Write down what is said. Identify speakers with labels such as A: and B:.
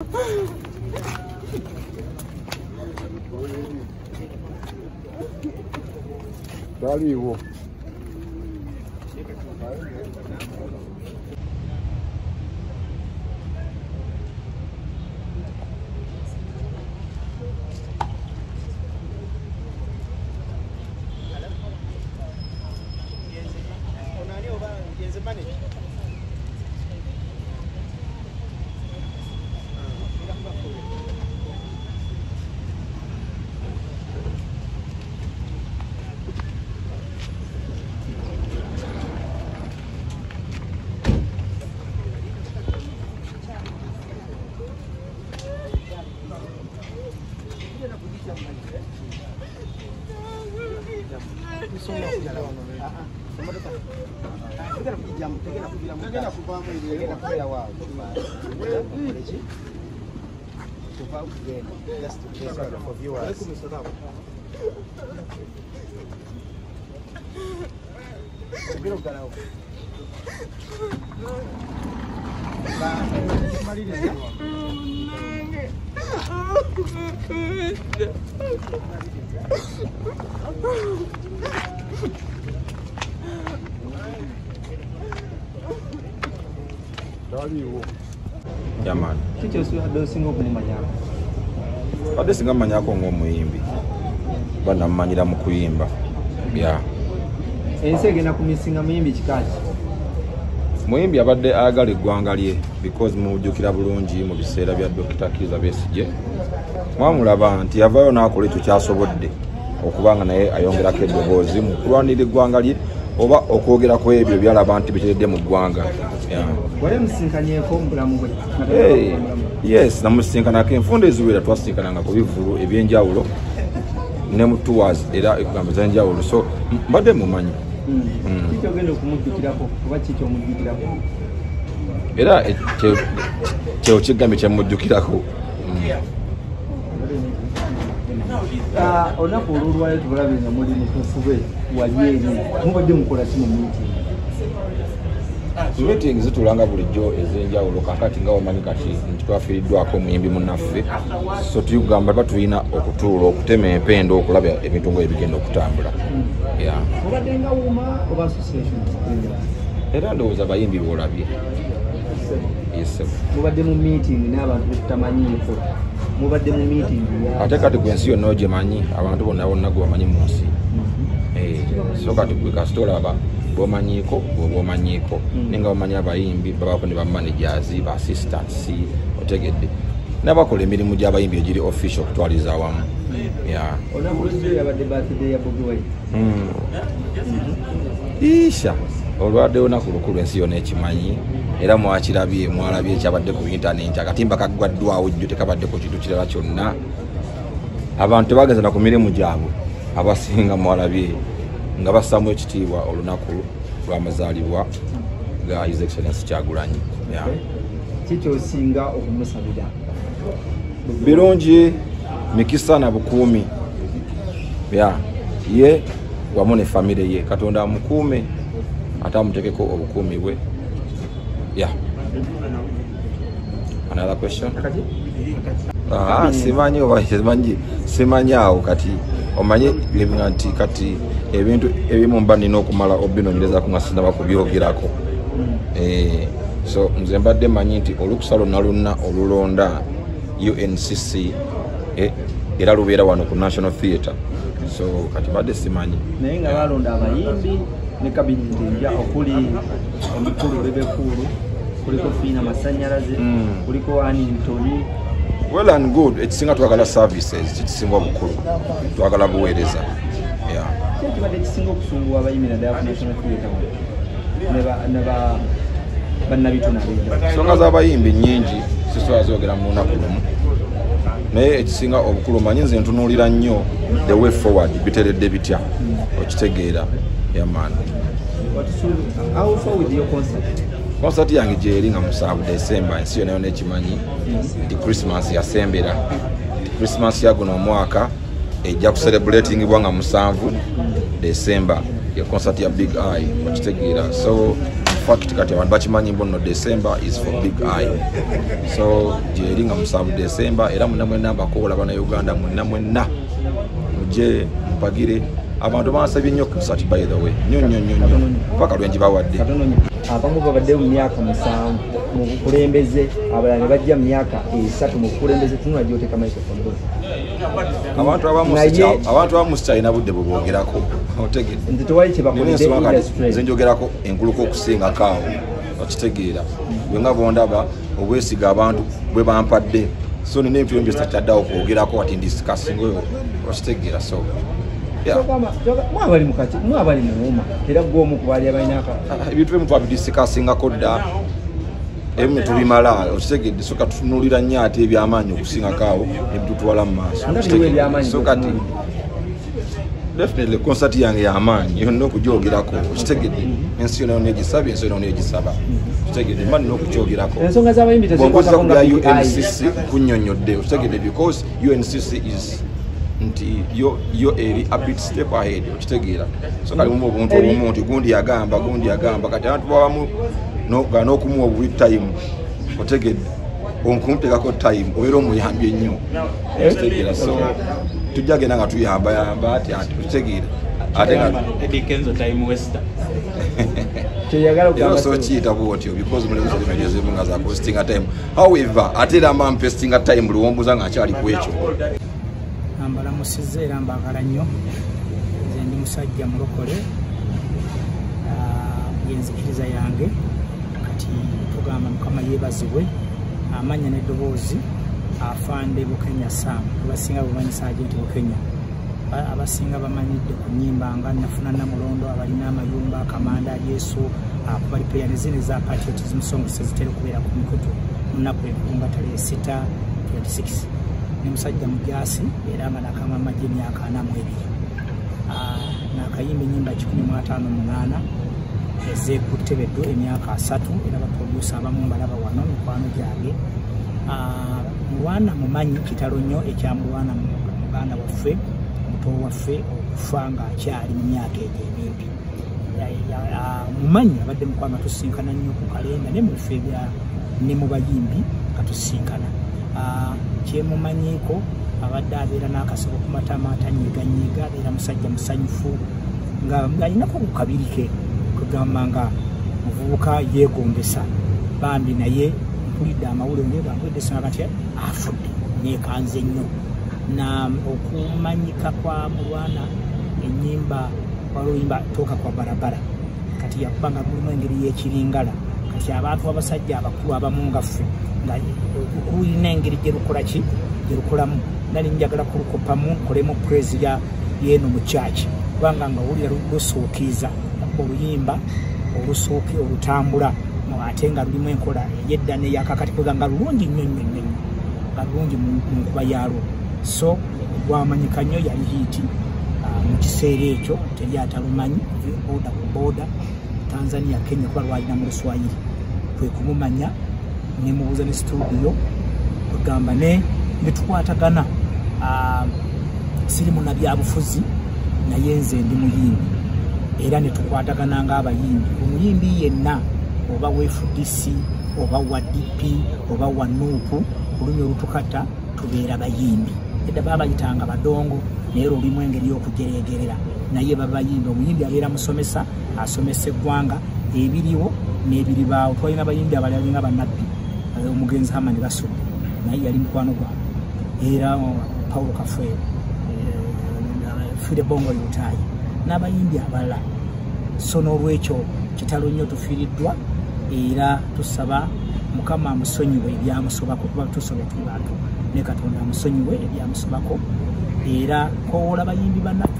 A: Taliwo.
B: Jamani.
C: Kiki osinga okumumanyako?
B: Badde singa mmanyako ng'omuyimbi. Kuba nammanyira mu kuyimba. Yeah.
C: Ensi egenda kumisinga muyimbi kika ki?
B: Muyimbi abadde ayagala eggwanga lye because mujjukira bulungi mu biseera bya Dr. Kizza Besigye. Mwamulaba nti yavaayo n'akola ekyo ky'asobodde okubanga naye ayongerako eddoboozi mu kulwanirira eggwanga lye oba okwogera ku ebyo by'alaba nti biteredde mu ggwanga.
C: Wali musisinkanyeeko mu bulamu bwe?
B: Yes, namusisinkanako enfunda eziwera twasisinkananga ku bivvulu eby'enjawulo ne mu tours era ekugamba ez'enjawulo, so mbadde mumanyi.
C: Kiki ogenda okumujjukirako oba kiki omujjukirako?
B: Era kyo kigambye kyemujjukirako.
C: Olunaku olwolwaleero tubalabe nga muli mu kufube wali eri mubadde mukola ki mu meeting?
B: Meeting zitulanga bulijjo ez'enjawulo kakati nga omanyi kati nti twafiiriddwako omuyimbi munnaffe, so tugamba tuba tulina okutuula okutema empendo okulaba ebintu nga ebigenda okutambula.
C: Mubadde nga WUMA oba association?
B: Era ndowooza abayimbi b'olabye.
C: Mubadde mu meeting n'abantu betutamanyiiko, mubadde mu meeting
B: ate kati gwe ensi yonna ogimanyi, abantu bonna bonna gwe bamanyi mu nsi. So kati gwe kasita olaba b'omanyiiko bw'oba omanyiiko, naye nga bamanyi abayimbi babaako ne ba managers, ba assistants, otegedde n'abakola emirimu gy'abayimbi egiri official okutwaliza awamu.
C: Olunaku lw'eggulo yabadde birthday ya Bobi Wine.
B: Isha olwadde olunaku lukulu ensi yonna ekimanyi era mwakirabye, mwalabye ekyabadde ku intaneti, akatimba kaggwaddwawo jjo tekabaddeko kintu kirala kyonna. Abantu tebagenze na ku mirimu gyabwe, abasinga mwalabye nga bassaamu ekitiibwa olunaku lw'amazaalibwa ga His Excellency Kyagulanyi.
C: Kiki osinga okumusabira?
B: Birungi, mikisa na bukuumi. Ye wamu ne famire ye, Katonda amukuume ate amuteekeko obukuumi bwe. Yeah. Another question? Simanyi oba simanyi awo kati omanyi nti kati ebintu ebimu mba nina okumala obinoonyerezaako nga sinnaba kubyogerako. So nze mbadde mmanyi nti olukusa lwonna lwonna olulonda UNCC era lubeera wano ku National Theatre. So kati mbadde simanyi.
C: Naye nga balonda abayimbi ne kabineti empya okuli omukulu Bebe Cool, kuliko Fiina Masanyalaze, kuliko Annie Ntoli.
B: Well and good, ekisinga twagala services, ekisinga obukulu twagala buweereza.
C: Ki ekibadde kisinga okusumbuwa abayimbi naddala ku National Theatre ne bannabitone ab'enjawulo?
B: Ensonga z'abayimbi nnyingi sisobola zoogera mu lunaku lumu, naye ekisinga obukulu manyi nze ntunuulira nnyo the way forward biteredde bitya, okitegeera. Yeah, man.
C: How far with your concert?
B: Concert yange gyeri nga 7 December, ensi yonna yonna ekimanyi nti Christmas yasembera. Christmas ya guno omwaka ejja kucelebratingibwa nga 7 December, ya concert ya Big Eye, okitegeera. So fact kati abantu bakimanyi mbu nno December is for Big Eye. So gyeri nga 7 December, era mwenna mwenna mbakoola bannayuganda mwenna mwenna mujje mpagire. Abantu bansabye nnyo concert, by the way, nnyo nnyo nnyo nnyo paka lwe ngibawadde.
C: Abamu babadde mu myaka 7 mu bukulembeze, abalala ne bajja mu myaka 3 mu bukulembeze. Tunula gy'oteeka microphone.
B: Abantu abamu sikyalina budde bweboogerako, otegedde?
C: Nze tewali kye bakoledde industry.
B: Nze njogerako enkuluko okusingako awo, okitegeera? Bwe nga bondaba obwesiga abantu bwe bampadde, so nina ebintu ebyo sikyaddawo kwogerako ati ndisikasinga oyo, okitegeera? So
C: mwabali mukati, mwabali muwuma, era gwe omu ku baali abalina
B: ebintu ebimu twabidisikassingako dda, ebimu tubimala, okitegedde? So katutunuulira nnyo ate ebyamaanyi okusingako awo ebitutwala mu maaso. So kati definitely concert yange y'amaanyi yonna okugyogerako, okitegedde? Ensi yonna yonna egisabye, ensi yonna yonna egisaba, okitegedde? Mba nina okukyogerako.
C: Ensonga z'abayimbi
B: tezikwatako nga UNCC kunnyonnyodde, okitegedde? Because UNCC is nti yo eri a bit step ahead, okitegeera? So kali mumu obuntu obumu nti gundi yagamba, gundi yagamba, kati abantu babamu n'okumuwa obuwi time, otegedde? Onkumuteekako time obeera omuyambye nnyo, okitegeera? So tujja genda nga tuyambayamba ati ati, okitegeera? Ate nga
A: Eddy Kenzo time waster.
B: Era osobola okiyita bwotyo because mulimu social media ezimu nga za postinga time. However, ate era mba mpestinga time buli wombuuza nga nkyali ku ekyo.
D: Mbalamusizza era mbaagala nnyo. Nze ndi musajja mulokole, yenzikiriza yange. Kati tugamba Mukama yeebazibwe. Amannya n'eddoboozi Afande Bukenya Sam, abasinga bamanyi Sergeant Bukenya, abasinga bamanyidde ku nnyimba nga Nafuna Namulondo, abalina amayumba, Kamanda Yesu, Akubalipeya ne zino eza patriotism songs ezitera okubeera ku mikutu mu nnaku nga tarehe 6 26. Ni musajja mujaasi era nga nakama amagye emyaka 42. Nakayimba ennyimba 158 ez'ekuttebeddo emyaka 3, era baproducer abamu mbalaba wano mikwano gyange. Mulwana mumanyi kitalo nnyo ekya Mulwana muganda waffe, muto waffe okufa ng'akyali mu myaka egyo emimpi. Mumanyi abadde mukwano, tusinkana nnyo ku kalenda ne mu bifo ebya ne mu bayimbi katusinkana. Kyemumanyiiko abadde abeera n'akasebo ku matama, atanyiganyiga, abeera musajja musanyufu nga alinako ku kabiri ke, kugamba nga muvubuka yeegombesa bambi. Naye mpulidde amawulire naye bampulidde singa kati afudde, neekanze nnyo. Na okumanyika kwa Mulwana ennyimba waluyimba Toka kwa Barabara, kati yakubanga mulimu engeri y'ekiringala. Kati abantu abasajja abakulu abamu nga ffe nga kulina engeri gye lukola ki gye lukolamu, nali njagala kulukopamu nkolemu praise ya yeno mu church, kubanga nga wulira lusuukiiza oluyimba olusooke olutambula ate nga lulimu enkola ey'edda n'eyakakati, kwega nga lulungi nnyo nnyo nnyo, nga lulungi mu nkuba yaalwo. So gwamanyika nnyo, yali hiiti mu kiseera ekyo, teri atalumanyi, boda ku boda Tanzania, Kenya, kuba lwalina mu Luswayiri. Kwe kumumanya nemubuuza ne studio, kwegamba ne tukwatagana. Siri munnabyabufuzi naye nze ndi muyimbi, era ne tukwatagana ng'abayimbi. Omuyimbi yenna oba wa FDC oba wa DP oba wa NUP, olulimi olutukata tubeera bayimbi. Edda baabayitanga badongo, naye olulimu engeri y'okujereegerera, naye babayimbi. Omuyimbi abeera musomesa, asomesa eggwanga ebiriwo n'ebiribaawo. Twalina abayimbi abalala nga bannabbi, omugenzi Hamani Basudde naye yali mukwano gwange, era Paulo Kafeero, Fide Bongo Lutayi n'abayimbi abalala. So n'olwekyo kitalo nnyo tufiiriddwa, era tusaba Mukama amusonyiwe ebyamusobako, kuba tusobya tuli bantu, ne Katonda amusonyiwe ebyamusobako. Era kowoola bayimbi bannaffe.